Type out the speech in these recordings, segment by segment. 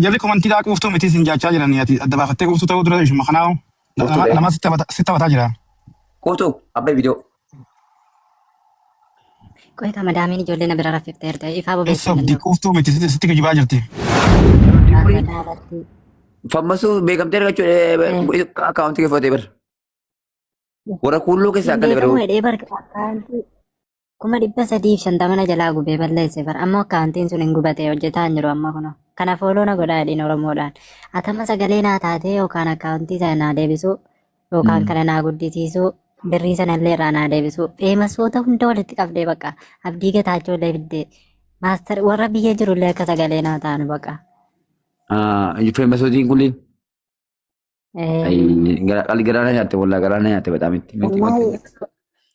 Jarri komantiidhaa quuftuu miti sin jaachaa jiranii ati adda baafattee quuftuu ta'uu dura ishuma kanaa Quuftuu ta'e. nama sitti taphataa jira. Quuftuu abbaa viidiyoo. Qoy ka madaamiin ijoollee na bira raffifteerta. Ifaa bobeessuu hin Sobdi danda'u. quuftuu miti sitti kijibaa jirti. Daalattii. Fammasuu beekamtee argachuu akkaawuntii kee fudhatee bara. Warra kuulloo keessaa Hin akka beekamu bara. jedhee bar akkaawuntii 350,000 na jalaa gubee balleesse bar. Ammoo akkaawuntiin sun hin gubate hojjetaa hin jiru amma kunoo. Kana fooloo na godhaa jedhiin Oromoodhaan. Atama sagalee naa taatee yookaan akkaawuntii sana naa deebisuu yookaan kana naa guddisiisuu birrii sanallee irraa naa deebisuu. Feemasoota hunda walitti qabdee bakka abdii gataachoo illee fiddee. Maastar warra biyya jirullee akka sagalee naa ta'an bakka. Feemasootiin kunniin. Garaana nyaatte wallaa garaana nyaatte bataam itti. Wallaahi.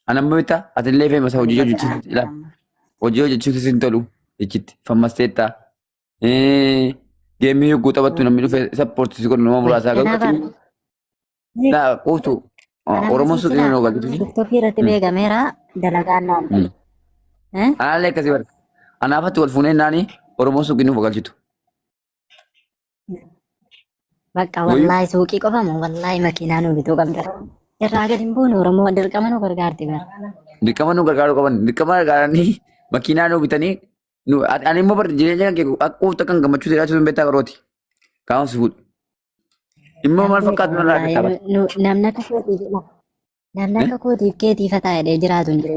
Ana ammoo bitta atillee feemasa hojii hojjechuutti ilaal. Hojii hojjechuutti sin tolu jechitti fammasteetta. Geemii yogguu taphattu namni dhufe sappoortii si godhu nama muraasaa Kanaaf galu. Laa quuftu Oromoon suuqii nama galtu. TikTokii irratti beekameera dalagaan naan ta'e. Anaallee akkasii bara. Anaafatti wal fuunee naani Oromoon suuqii nuuf galchitu. Bakka Wayyuu. wallaahi suuqii qofa moo wallaahi makiinaa nu bituu qabda. Irraa gadi hin buunu Oromoo dirqama nu gargaarti bara. Dirqama nu gargaaruu qaban. Dirqama gargaaranii makiinaa nu bitanii nu ani immoo bar jireenya kan kee akka quufta kan gammachuu jiraachuu hin beektaa qarooti. Kaa'uun si fuudhu. Immoo maal fakkaatu narraa Wallaahi argata bara. namni akka kootiif namni akka kootiif keetii fataa jedhee jiraatu hin jiru.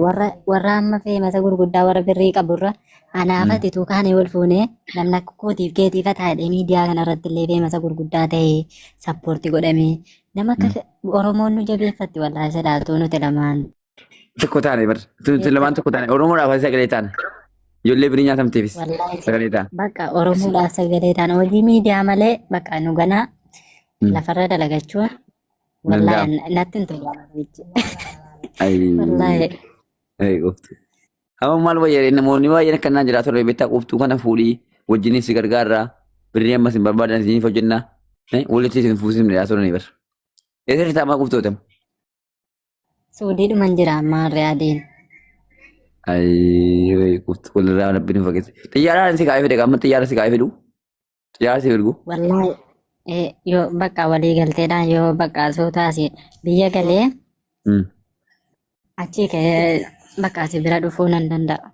Warra amma feemasa gurguddaa warra birrii qaburra anaafati tu kaanee wal fuunee namni akka kootiif keetii fataa jedhee miidiyaa kanarratti illee feemasa gurguddaa ta'ee sappoorti godhamee nama akka Oromoon nu jabeeffatti wallaahi sadaatuu nuti lamaan. Tokko taane bar. Nuti lamaan tokko taane. Oromoodhaaf sagalee taane. Ijoollee birii nyaatamteefis Wallaahi sagalee taane. bakka Oromoodhaaf sagalee taane hojii miidiyaa malee bakka nu ganaa lafarra dalagachuun wallaahi Danda'amu. natti hin tolu. Wallaahi. Ay, qoftu. Amma maal wayya namoonni baay'een akkanaan jiraatu ture beektaa qoftuu kana fuudhii wajjin si gargaarra birrii ammas hin barbaadan isiniif hojjenna walitti isin fuusifne jiraatu turanii bar. Eessa jirta ammaa qoftoota? Suudiidhuman jira ammaa Riyaadiin. Ay, qoftu walirraa rabbi nu fageesse. Xiyyaaraan si kaa'ee fedhe amma xiyyaara si kaa'ee fedhu. Xiyyaara si ergu. Wallaahi yoo bakka walii galteedhaan yoo bakka suutaasi biyya galee achii ka'ee bakka asi bira dhufuu nan danda'a.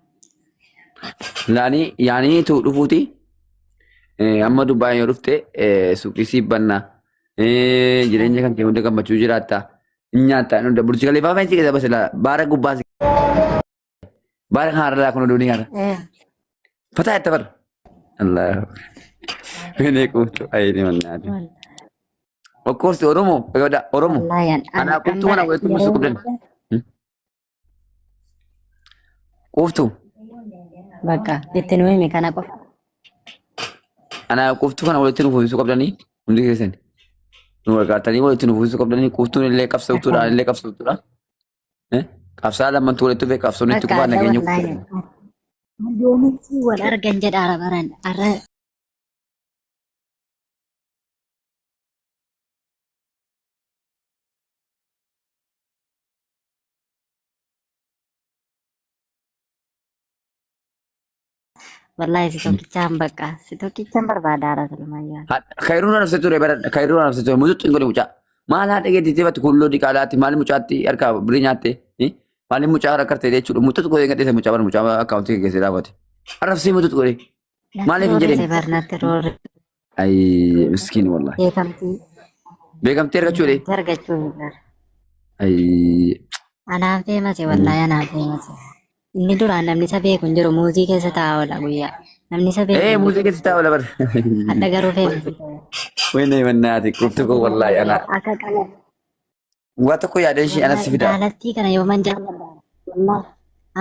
Laanii yaanii tu dhufuuti. Amma Dubaay yoo dhufte suuqii siif banna. Jireenya kan kee hunda gammachuu jiraatta. Hin nyaatta hunda burji kaliifaa fa'aa si keessa basila baara gubbaa si baara kan har'a kun oduun har'a. Fataa itti bara. Allah. Wene quuftu ayini mannaati. Of course Oromo egaa Oromo. Wallaahi Anaa quuftu kana walitti musu qabdan. Quuftu. Bakka itti nu himi kana qofa. Anaa quuftuu kana walitti nu fufinsuu qabdanii hundi keessan. Nu gargaartanii walitti nu fufinsuu qabdanii quuftuun illee qabsawtuudha illee qabsawtuudha. Qabsaa lammantu walitti dhufee qabsoon itti Bakka kufaa adda nageenya wallaahi. Yoomitti wal argan jedhaara baran arra Wallahi si tokkichaan bakka si tokkichaan barbaada haadha Sulmayyaa. Kayiruu na nafsa ture bara kayiruu na nafsa ture muzutti hin godhe mucaa. Maal haadha keetii tifatti kulloo diqaalaatti maal mucaatti harkaa birrii nyaatte maal mucaa rakkarte jechuudha mututti godhe gadheessa mucaa bara mucaa akkaawuntii keessee dhaabate. Arrabsee mututti godhe maaliif hin Natti jedheen? roorrise bar natti roorrise Ayii miskiin wallahi. beekamtii Beekamtii argachuu jedhee. beekamtii argachuu bar. Ayii. Anaan feemase wallahi anaan feemase. Inni duraan namni isa beeku hin jiru muuzii keessa taa'aa oola guyyaa. Namni isa beeku Ee hin jiru. muuzii keessa taa'u labar. Hadha garuu feemase. Wayne mannaati quftu koo wallahi ana. Akka qala. Waa tokko yaadeen ishee anatti fida. Daalattii kana yooman jaalladha. Wallahi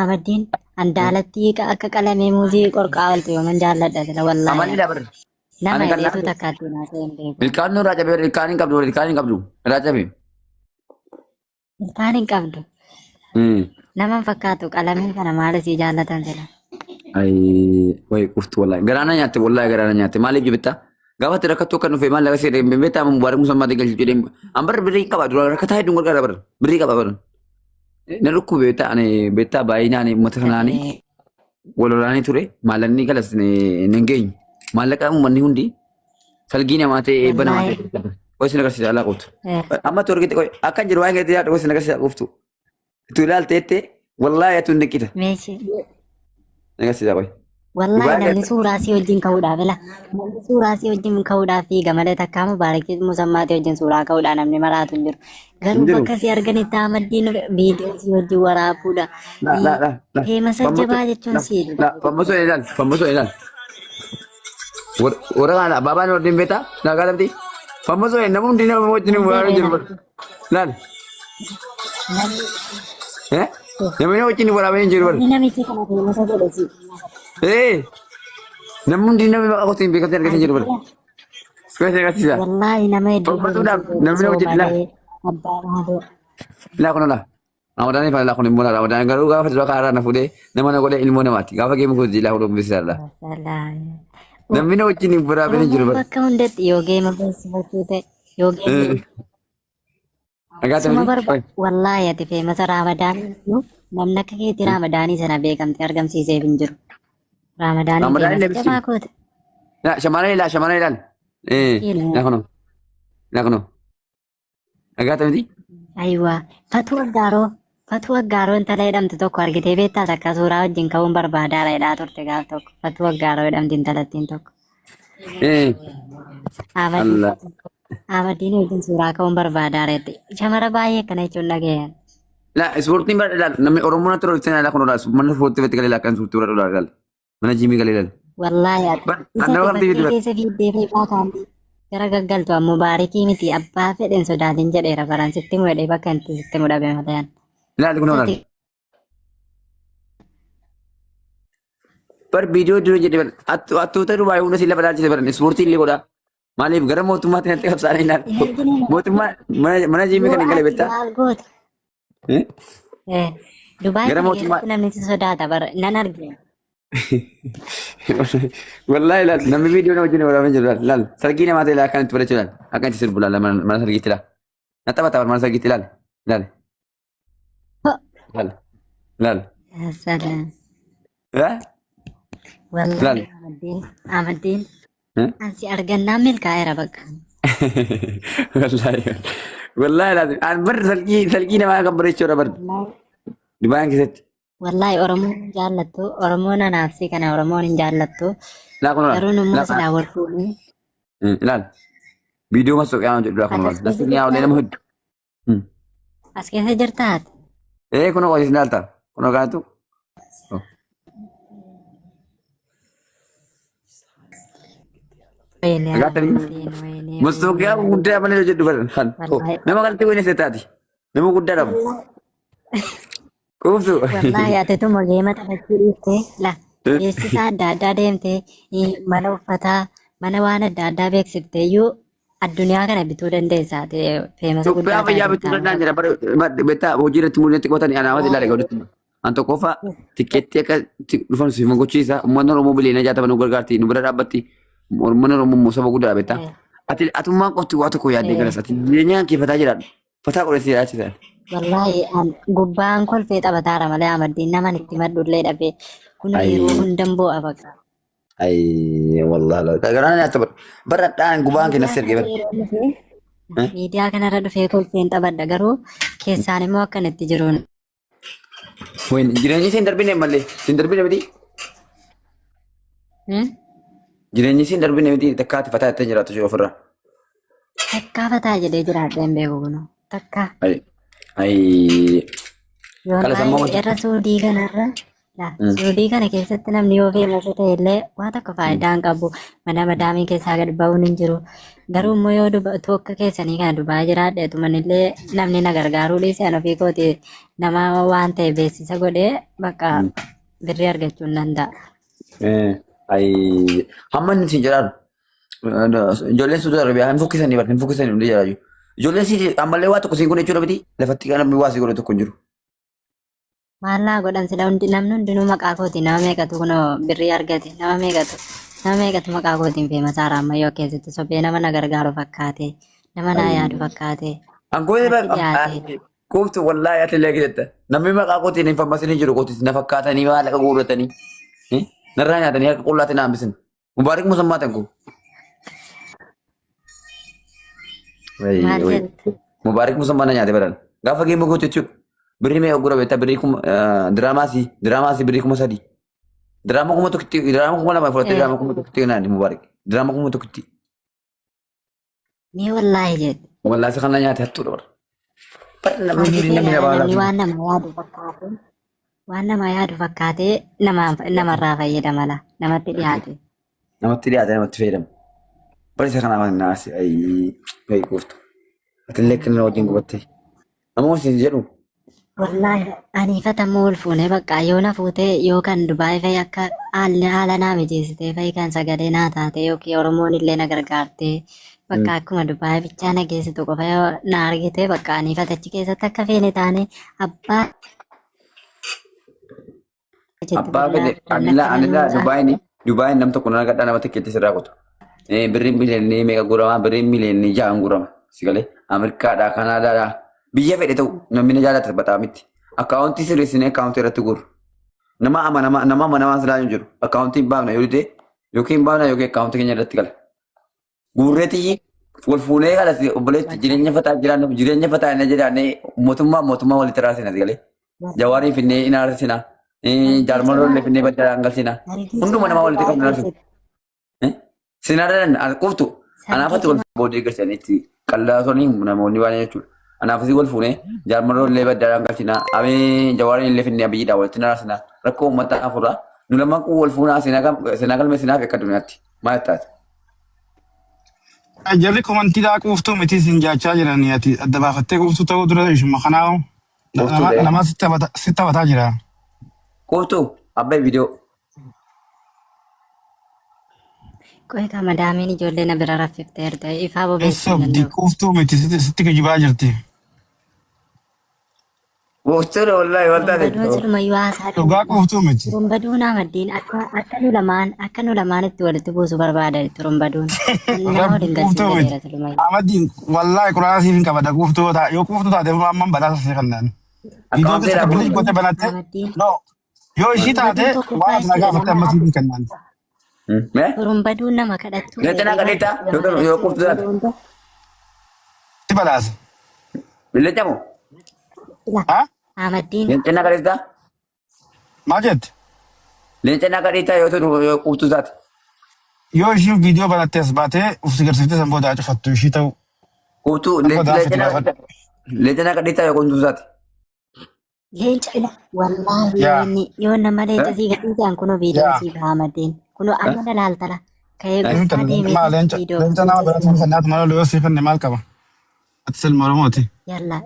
Ahmaddiin an daalattii akka qalamee muuzii qorqaa ooltu yooman jaalladha sila Amalli wallahi. dabar. Nama Ani kan hidheetu takka ittiin haasa'e hin beeku. Ilkaan nurraa cabe ilkaan hin qabdu ilkaan hin qabdu irraa cabe. Ilkaan hin qabdu. Nama hin fakkaatu qalamee kana maal isii jaallatan sila. Ayii wayi quftu wallahi garaana nyaatte wallahi garaana nyaatte maaliif jibbitta gaafa itti rakkattu akka dhufe maal laga seeree hin beektaa mubaarak musammaa galchu jedhee an bar birrii qaba dura rakkataa hedduun gargaara bar birrii qaba bar na dhukkube beektaa ani beektaa baay'inaan uummata kanaani wal lolaanii ture maallaqni kalas hin geenye maallaqa uummanni hundi Salgii namaa ta'e eebba namaa Wallaahi. ta'e. Qoy sin agarsiisa alaa qoftu. Eh, Amma tu argite qoy akka jiru waan keetti yaadu qoy sin agarsiisa qoftu. Tu ilaalteette wallaahi atu hin dhiqita. Meeshii. Agarsiisa qoy. Wallaahi Dubaay namni suuraa sii wajjin ka'uudhaaf ila. Namni suuraa sii wajjin ka'uudhaaf fiiga malee takkaa mubaarakii musammaatii wajjin suuraa ka'uudhaan namni maraatu hin jiru. Garuu Hin jiru. bakka si arganitti Ahmaddiin viidiyoo sii wajjin waraabuudha. La la la la. Feemasa jabaa jechuun sii. La fammasoo ilaal fammasoo ilaal. Warra kana baabaan warri hin beektaa nagaa lamti. Fammasoo nama hundi nama wajjin waraabee jiru. Laal. Eh? Namni wajjin waraabee hin jiru. Namni namichi kana feemasa godhe si. Eh. Namni hundi namni maqaa kootiin beekamtii argatee jiru. Keessa agarsiisa. Wallaahi nama hedduu Fammasuudhaaf namni wajjin malee abbaa maaloo. Laa kun laa. Ramadaan faana laa kun immoo Ramadaan garuu gaafa dura kaarraa na fuudhee nama na godhee ilmoo namaati. Gaafa geemu kun laa kun bisisaa laa. Namni na wajjin hin waraabee hin jiru. Oromoon bakka hundatti yoo geema beeksifachuu ta'e yoo geema Dhagaa suma ta'e. barba wallaahi ati feemasa raamadaanii namni akka keetii raamadaanii sana beekamte argamsiiseef hin jiru. Raamadaanii Raamadaanii feemasa labsi. jabaa koota. Laa shamarran ilaal shamarran ilaal. Eh. Laa kunoo. Laa kunoo. Dhagaa ta'e miti. Ayiwaa Fatuu Aggaaroo Fatuu Aggaaroo intala jedhamtu tokko argitee beektaa takka suuraa wajjin ka'uun barbaadaara jedhaa turte gaaf tokko Fatuu Aggaaroo jedhamti intalattiin tokko. Eh. Allah. Ahmadiin wajjin suuraa ka'uun barbaadaara jette. Shamara baay'ee akkana jechuun dhaga'een. Laa ispoortiin bara ilaal namni Oromoo natti roobsee ilaal kun olaas mana ispoortii irratti galee laakkan ispoortii bira olaas ilaal mana jiimii galee ilaal. Wallaahi ati Bar isa annama ati kamtii bakkee miti bar. keessa fiiddee fi baataan gara gaggaltu ammoo baarikii miti abbaa fedhen sodaatin jedheera baran sitti mudhee bakka itti sitti mudhabe malee. Ilaali kun Isa olaas. ati Bar viidiyoo dura jedhe bar attoota Dubaay hunda si lafa ilaalchise baran ispoortii illee godha. Maaliif gara mootummaatti natti qabsaa'anii ilaal. Mootummaa mana jiimii yoo kan hin galee ati beektaa? maal goota? Eh? Eh, Dubaay Gara kana mootummaa keessatti namni si sodaata bara nan arge. Wallahi laal namni viidiyoo nama wajjin waraabee jiru laal laal sargii namaa ta'e laal akkan itti bareechu laal akkan itti sirbu laal mana sargiitti laal na taphata mana sargiitti laal laal laal laal Salaam. Eh? Wallahi Laal. Ahmaddiin Ahmaddiin Eh? ansi argannaan milkaa'eera bakka. Wallahi wallahi laal an bar sargii sargii namaa kan bareechuudha bar Wallahi Dubaayaan keessatti. Wallahi Oromoon hin jaallattu. Oromoon anaaf si kana Oromoon hin jaallattu. Laa kun Garuu nummoo laal silaa wal fuunee laal viidiyoo masooqiyaa jedhu laa kun ati laal as keessa masooqiyaa jirtaa? nama hedduu. As keessa jirtaa ati? Ee kun qosis laalta kun kanatu. Wayne Agaatanii Ahmaddiin wayne wayne masooqiyaa wayne. guddaa malee hojjedhu baran. Wallahi Nama kanatti wayne seetaati. Nama guddaa dhabu. Quuftu. Wallahi ati tuma geema taphachuu dhiiftee la beeksisa adda addaa deemtee mana uffataa mana waan adda addaa beeksiftee iyyuu addunyaa kana bituu dandeessa ati feemasa guddaa Itoophiyaa fayyaa taate bituu taana. danda'an jira. Bara beektaa hojii irratti mul'inatti qotan anaafas ilaale godhutti. An tokkoffaa tikkeetti akka dhufan siif gochiisa. Uummanni Oromoo biliyoona 60 nu gargaarti nu bira dhaabbatti. Uummanni Oromoo immoo saba guddaa beektaa. Ati atummaan qofti waa tokko yaaddee galas. Ati jireenyaan kee fataa jiraadhu. Fataa godhee jiraachisan. Wallahi an gubbaan kolfee taphataara malee Ahmaddiin naman itti madhullee dhabe kun yeroo Ayii. hundan boo'a bakka. Ayii wallahi. Garaan nyaata bara. Bara dhaan gubaan kee nasi Miidiyaa ergee kanarra bara. yeroo dhufee miidiyaa kanarra dhufee kolfeen taphadha garuu keessaan immoo akkan itti jiruun. Wayin jireenyi siin darbine malee siin darbine miti. Jireenyi siin darbine miti takkaati fataa ittiin jiraattu jiru ofirraa. Takkaa fataa jedhee jiraadhee hin beeku kunoo. Takkaa. Ayi. Ayi. Kala sammuu Yoonaa irra suudii kanarra laa, suudii kana keessatti namni yoo feemasa ta'e illee waa tokko faayidaa hin qabu. Mana madaamii keessaa gad ba'uun hin jiru. Garuu immoo yoo tokko keessanii kana Dubaay jiraadhe tumanillee namni na gargaaruu dhiise an ofii kooti nama waan ta'e beeksisa godhee bakka birrii argachuu hin danda'a. Ayi. Hamma inni siin jedhaan ijoolleen Suudii Arabiyaa hin fokkisanii bar hin fokkisanii hundi jedhaa jiru. Ijoolleen si ammallee waa tokko siin kun jechuudha miti lafatti kan namni waa si godhe tokko hin jiru. Maallaa godhan sila hundi namni hundinuu maqaa kootiin nama meeqatu kunoo birrii argate nama meeqatu maqaa kootiin feemasaara ammayyoo keessatti sobee nama na gargaaru fakkaate nama naa yaadu fakkaate Ankoo natti dhiyaate. Quuftu wallaahi ati illee keessatti namni maqaa kootiin hin fammasin hin jiru kootis na fakkaatanii maallaqa guurratanii narraa nyaatanii harka qullaatti na hambisan. Mubaarik musammaa tan kun. Wayii Maal wayii. jette? Mubaarik musammaa na nyaate baran. Gaafa geemmoo gootu jechuudha. Birrii meeqa gura beektaa birrii kuma diraamaasii diraamaasii birrii 3000. Diraama 1000tti diraama 2000 fudhattee diraama 1000tti naani Mubaarik. Diraama 1000tti. Ni wallaahi jette. Wallaasi kana nyaate hattuudha bara. Bara namni Argitee hiriin namni laa nama namni laatu. waan nama yaadu fakkaatee waan nama yaadu fakkaatee nama namarraa fayyadama laa namatti dhiyaate. Namatti dhiyaate namatti fayyadama. Bara isa kana waan naasi ayii ayii gooftu. Atillee akka inni wajjin gubatte. Amma isin jedhu Wallaahi aniifatamuu ol fuunee bakka yoo na fuutee yoo kan Dubaay fa'i akka haalli haala naa mijeessitee fa'i kan sagalee naa taate yookiin Oromoon illee na gargaartee bakka akkuma Dubaay bichaa na geessitu qofa yoo na argite bakka aniifata achi keessatti akka feene taane abbaa jette Abbaa fedhe billaa anilaa akka anilaa namni Dubaayin Dubaayin nam tokko nan argadhaa nama tokkotti sirraa kutu. Birriin miliyoonni meeqa gurama birriin miliyoonni ja'an gurama si galee Ameerikaadhaa Kanaadaadhaa biyya fedhe ta'u namni na jaalata baxaamitti. Akkaawuntii sirreessinee akkaawuntii irratti gurru. Nama amanamaa nama amanamaa silaa hin jiru akkaawuntii hin baafna yoo dide yookiin hin baafna yookiin akkaawuntii keenya irratti gala. Guurreetii wal fuunee kalas obboleetti jireenya fataa jiraannu jireenya fataa inni jiraanne mootummaa mootummaa walitti raasina galee. Jawaarii finnee in aarsina. Jaarmaloollee finnee badda hangalsina. Hunduma nama walitti qabnu raasina. Sinarran quftu anaafatti wal booddee galchanitti qallaatonni namoonni baay'een jechuudha. Anaafis wal fuunee jaarmaloollee badda hangalsina. Abee jawaariin illee finnee abiyyiidhaa walitti raasina. Rakkoo uummataa hafuura. Nu lamaan kun wal fuunaa seenaa galmeessinaaf akka addunyaatti. Maal taate? Jarri komantiidhaa quuftuu miti siin jaachaa jiranii ati adda baafattee quuftuu ta'uu dura ishuma kanaa Quuftuu ta'e. nama sitti taphataa jira. Quuftuu abbaa viidiyoo. Qoy ka madaamiin ijoollee na bira raffifteerta ifaa Hin bobeessuu hin sobdi danda'u. quuftuu miti sitti kijibaa jirti. Quuftuudha wallaahi wal taate. Turumbaduun silumayyuu haasaa Dhugaa quuftuu miti. Turumbaduun Ahmaddiin akka akka nu lamaan akka nu lamaanitti walitti buusu barbaada turumbaduun. Nama Rabbi waliin galchuu quuftuu miti. jedheera silumayyuu. Ahmaddiin wallaahi quraana siif hin qabadha quuftuu yoo taate yoo quuftuu taate amma badhaasa si kennaan. Viidiyoo Akkaawuntii keessa irraa bilii buusu. gootee banatte Ahmaddiin no yoo ishii taate turumbaduun tokkoffaa waan ati na jechuudha gaafatte nama amma siif hin kennaan. Mee? Turumbaduun nama kadhattuu Leenca naa jedhee kadheetta nama yoo kadhattuu quuftuu taate. yeroo hunda Si badhaasa. Leenca moo? ila Ha? Ahmaddiin Leenca naa kadheetta? Maal jette? Leenca naa kadheetta yoo ta'u yoo quuftuu taate. Yoo ishiin viidiyoo banattee as baatee uf si garsiiftee san booda cufattu ishii ta'u Quuftuu san booda leenca hafe gaafadhu. leenca naa kadheetta yoo quuftuu taate. Leenca ila wallaahi yoo Yaa inni yoo nama leenca sii gadhiisan kunoo viidiyoo yaa sii baha Ahmaddiin kunoo amma na laaltala ka'ee Inni gubbaa tan deemee maa leenca viidiyoo leenca nama leenca biratti sii hin kennaatu malee yoo sii kenne maal qaba? Ati silma Oromooti. Yalla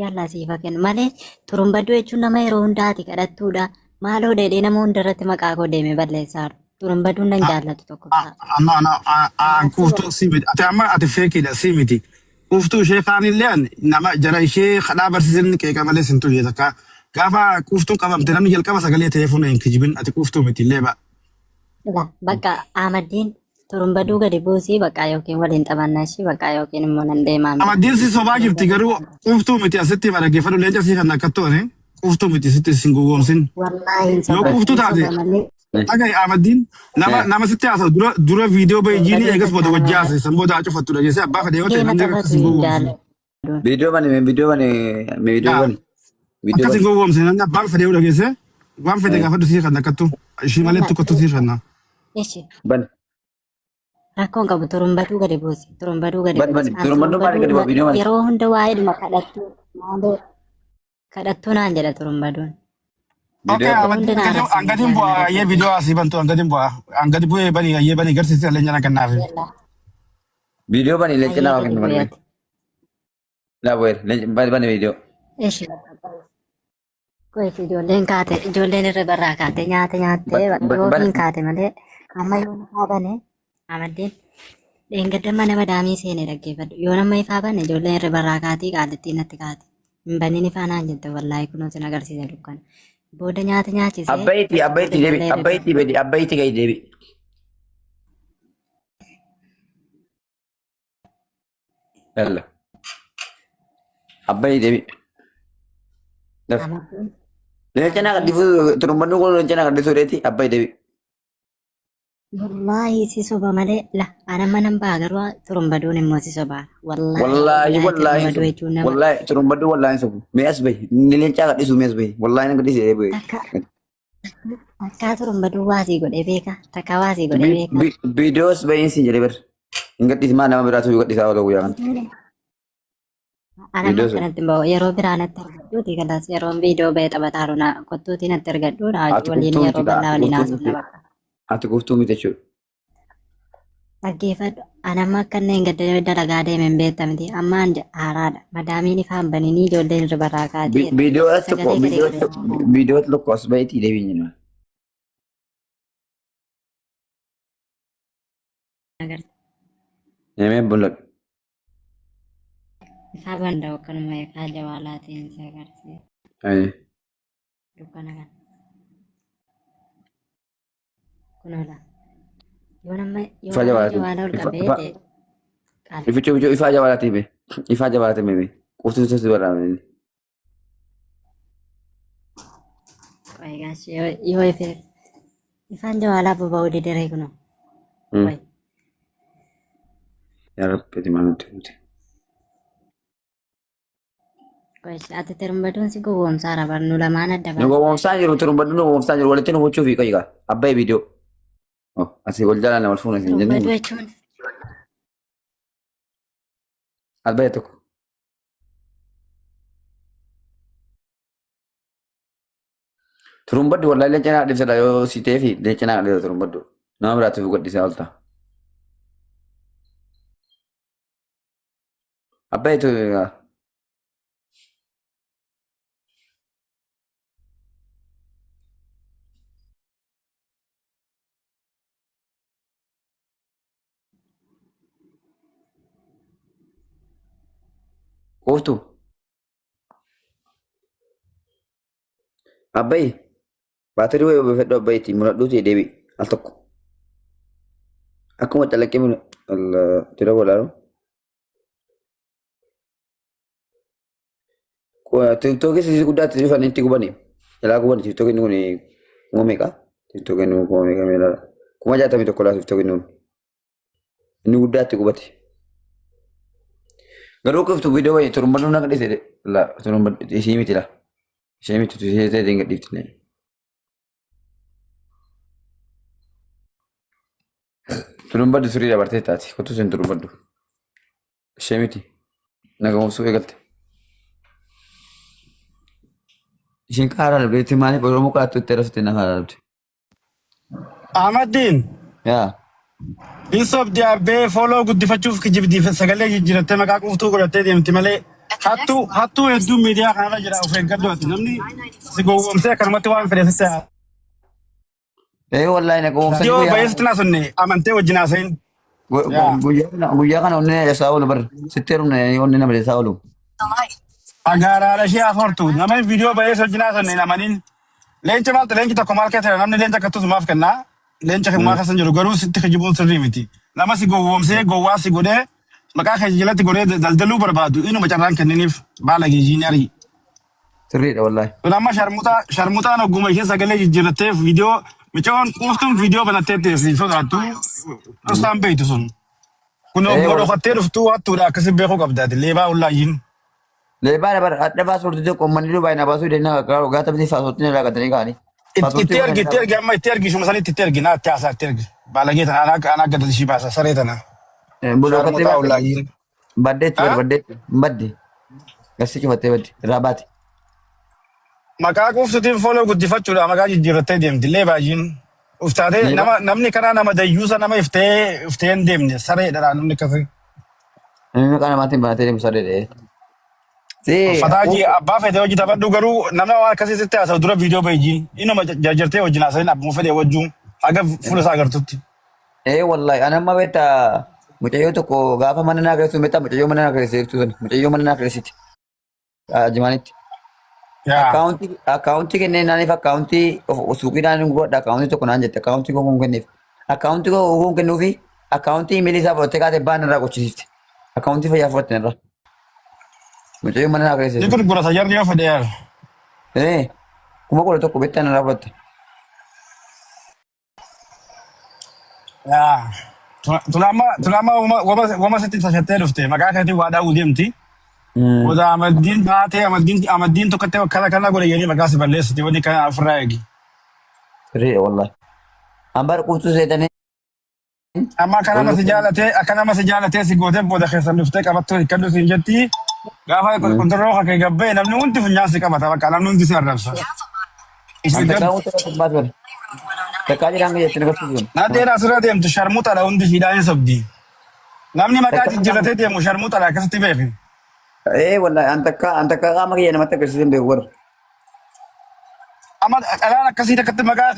yalla siif haa kennu malee turumbadduu jechuun nama yeroo hundaati kadhattuudha. Maaloo dheedhee nama hundarratti maqaa koo deemee balleessaadha. Turumbadduun nan jaallatu tokkoffaa. No, no, an Araarsii quuftuu si miti. Ati amma ati feekiidha si miti. Quuftuu ishee kaanillee an nama jara ishee kadhaa barsiisan qeeqa malee sin tuyye takka. Gaafa quuftuun qabamte namni jalqaba sagalee ta'ee fuuna hin kijibin ati quuftuu miti illee ba'a. Ila bakka Ahmaddiin turumbaduu gadi buusii bakka yookiin waliin taphannaa ishii bakka yookiin immoo nan deemaa miti. Amaddiin si sobaa jirti garuu quuftuu miti asitti hima dhaggeeffadhu leenca sii kan akkattu ani quuftuu miti sitti sin gowwoomsin. Wallaahi hin Yoo soba quuftuu hin taate soba malee dhagahi Ahmaddiin nama nama sitti haasa'u dura dura viidiyoo bahijiini turumbaduun eegas booda takkaa wajji nama haasa'e san booda haa cufattu dhageessee abbaa fedhe yoo ta'e geema namni akka taphatu sin hin gowwoomsin. jaalladhu. Viidiyoo bani viidiyoo bani viidiyoo Yaa bani viidiyoo akka sin bani. gowwoomsin namni abbaan fedhe yoo dhageesse waan fedhe gaafadhu sii kan akkattu ishii malee Yalla tokkottu sii kenna. ishi Bani rakkoon qabu turumbaduu gadi buusi turumbaduu gadi bani buusi. bani An turumbaduu maali turumbaduu gadi bu'a viidiyoo bani. yeroo hunda waa'eedhuma kadhattuu maaloo kadhattuu naan jedha turumbaduun. Okay, Viidiyoo Yeroo Ahmaddiin hunda na angadi arrabsa angadiin miidiyaan bu'aa irratti ayyee argina. viidiyoo asii bantu angadiin bu'aa angadi bu'ee bani ayyee bani garsiisee leenca na kennaafi. Yalla Viidiyoo bani leenca ayyee nama gadi kennu bani. bu'eeti. Laa bu'eera leenca bani bani viidiyoo. Ishi qo'eef ijoolleen kaate ijoolleen irra barraa kaate nyaata nyaattee Bani yoo bani hin kaate malee amma yoo ifaa bane Ahmaddiin dheengadda mana madaamii seene dhaggeeffadhu yoo nama ifaa bane ijoolleen irra barraa kaatii qaalittiin natti kaate hin banin ifaa naan jette wallaahi kunoo sin agarsiisa dukkana booda nyaata nyaachisee Abbayitti achi booda abbayitti deebi ijoollee irra abbayitti badi abbayitti gadi deebi. Yalla abbayi deebi. Daf. Ahmaddiin Leenca naa Ahmaddiin gadhiisuu turumbaduu kun leenca naa gadhiisuu dheeti abbayi deebi. Wallaahi si soba malee la ana manan ba'a garuu turumbaduun immoo si soba. Wallaahi Wallaahi billaahi wallaahi hin turumbaduu sobu. jechuun nama Wallaahi turumbadduu wallaahi hin sobu. Mee as bahi. Inni leencaa gadhiisu mee as bahi. Wallaahi nan gadhiise jedhee bahe. takka takkaa turumbaduu waasii godhee beeka takkaa waasii godhee beeka. Viidiyoos bahiin siin jedhee bar. Hin gadhiisi maa nama biraatu gadhiisaa oola guyyaa kana. Ana amma Viidiyoo sun. akkanatti hin ba'u yeroo biraa natti argadhuuti kalaas yeroon viidiyoo ba'e taphataaru na kottuuti natti argadhu na Ati waliin kuftuu yeroo miti kaa. bal'aa Ati waliin kuftuu haasofna miti. bakka. Ati kuftuu miti jechuudha. Dhaggeeffadhu. Ani amma akka inni hin gadda dalagaa deeme hin beekta miti. Amma an haaraadha. Madaamiin ifaan baninii ijoolleen hirribarraa kaatee Viidiyoo tokko sagalee gadi viidiyoo qabee tokko viidiyoo tokko as bahiitii deebiin jenna. agarta. Nemee bulladhu. Ifaa banda'u akkanuma ifaa jawaalaatiin si agarsiisa. Ayi. Dukkana kana. Kunoo laa. Yoo nama yoo Ifaa nama jawaalaatiin. jawaala ol Ifa qabee ifa ta'e qaala. ificha ificha ifaa jawaalaatiin bee. Ifaa jawaalaatiin bee. Quftuu si barraa'ame. Qoy gaashi yoo yoo ife ifaan jawaalaa boba'uu dideree kunoo. Qoy. Yaa Rabbi ati maal nutti himte? Qoy ati tirumbaduun si gowwoomsaara bar nu lamaan adda Nu baasnaa. gowwoomsaa jiru turumbadhu nu gowwoomsaa jiru walitti nu gochuu fi qayyigaa. Abbaa viidiyoo. Oh, asii wal jaalanna wal fuuna hin Turumbaduu jennee. jechuun Abbaa tokko. Turumbadhu wallahi leenca naa dhibsadha yoo si ta'ee fi leenca naa dhibsa turumbadhu. Nama biraatiif gadhiisaa oolta. Abbaa tu quuftu. Abbayi baatirii wayii obeeffadhu abbayitti muradhuuti deebi al tokko. Akkuma calaqqee mula tira walaalu. Tiktookiis isii guddaatti dhufanii itti gubani. Jalaa gubani tiktookiin kun kuma meeqa? Tiktookiin kun kuma meeqa meeqa? 61,000 laa tiktookiin kun. Inni guddaatti gubate. Garuu qoftu viidiyoo wayii turumbaduu na gadhiise la turumbaduu ishee miti la. Ishee miti ishee ta'e hin gadhiifti. Turumbaddu surii dabartee taati. Kottu isin turumbaddu. Ishee miti. Nagamoomsuu eegalte. Isheen karaa darbee maaliif Oromoo qaattu itti arrabsite na karaa darbde. Ahmaddiin Yaa. hin sobdi abbee fooloo guddifachuuf kijibdi sagalee jijjiirattee maqaa quuftuu godhattee deemti malee hattuu hattuu hedduu miidiyaa kanarra jira of eeggadhu ati namni si gowwoomsee akkanumatti waan fedhe sitti haa Ee wallaahi na gowwoomsanii Yoo guyyaa ba'ee sitti naasonne amantee wajjin haasa'in. Yaa. guyyaa kana onnee isaa oolu bar sitti heerumne onnee nama isaa oolu. Agaaraadha ishee hafortu. Namni viidiyoo ba'ee wajjin haasa'in hin amanin. Leenca maaltu leenci tokko maal keessa jira namni leenca akkattus maaf kennaa. Leenca kan maal keessa hin jiru garuu sitti kijibuun sirrii miti. Nama si gowwoomsee gowwaa si godhee maqaa kee jalatti godhee daldaluu barbaadu inuma carraan kenniniif baala geejjiinarii. Sirriidha wallaahi. Kun amma sharmuxaa sharmuxaan ogguma ishee sagalee jijjiirratteef viidiyoo micoon quuftuun viidiyoo banattee teessi sodaattu dhosaan beektu sun. Kun Ee ogguma wallaahi. dhokattee dhuftuu hattuudha akkasi beekuu qabdaati leebaa ullaayyiin. Leebaa dabar adda paaspoortii tokko uummanni Dubaay na baasuu danda'a gaatamni paaspoortii irraa gatanii kaa'anii. Paaspoortii Itti ergi itti ergi amma itti ergi ishuma sanitti itti ergi naa itti haasaa itti ergi. Baalagee tana anaa anaa gadi ishii baasa saree tana. Bulookattee Sharmuxaa baate ullaayyiin. baddeetti bar baddeetti hin badde. Gassi cufattee badde irraa baate. Maqaa quuftutiin fooloo guddifachuudha maqaa jijjiirrattee deemti illee baay'een. Uftaatee Leebaa nama namni karaa nama dayyuusa nama iftee iftee hin deemne sareedha namni akkasii. Namni maqaa namaatiin banatee deemu sareedha. See Fataa jii abbaa fedhe hojii taphadhu garuu nama waan akkasii sitti haasa'u dura viidiyoo bahi jiin inuma jarjartee wajjin haasa'in abbuma fedhe wajjuun haga fuula isaa agartutti. Ee wallahi ani amma beektaa mucayyoo tokko gaafa mana naa kireessu beektaa mucayyoo mana naa kireessu sana mucayyoo mana naa kireessiti jimaanitti. Yaa. Akkaawuntii akkaawuntii kennee naaniif akkaawuntii suuqii naan godha akkaawuntii tokko naan jette akkaawuntii koo kun kenneef akkaawuntii koo kun kennuufi akkaawuntii imeelii isaa fudhattee kaatee baan irraa gochisiifte akkaawuntii fayyaa fudhatte irraa mucayyoo mana naa Ni kireessiti. gurgurata jarri yoo fedhe yaar. Ee 11,000 beektaa narraa fudhatte. Yaa. Tun amma wama sitti tashattee dhufte maqaa keetiin waa dhaa'uu deemti. Booda amaddiin baatee amaddiin tokkotti akkana kana godhe jedhanii maqaa si balleessiti wanni kana ofirraa eegi. Sirriidha wallahi. An bara quutuu seetanii. Amma akka nama si jaalatee akka nama si jaalatee si gootee booda keessan dhuftee qabattoo hiikkadhu siin jetti. Gaafa qontorroo kakee gabbee namni hundi funyaan si qabata bakka namni hundi si arrabsa. An takkaa quutuu irratti baatu bara. Takkaa jedhaan jettee na barsiisu. Nadheen asirra deemtu sharmuxadha hundi shiidhaan hin sobdi. Namni maqaa jijjiirratee deemu sharmuxadha akkasitti beeki. Ee wallahi an takkaa qaama kiyya namatti agarsiisan beeku bara. Amma dhalaan akkasii takkatti maqaa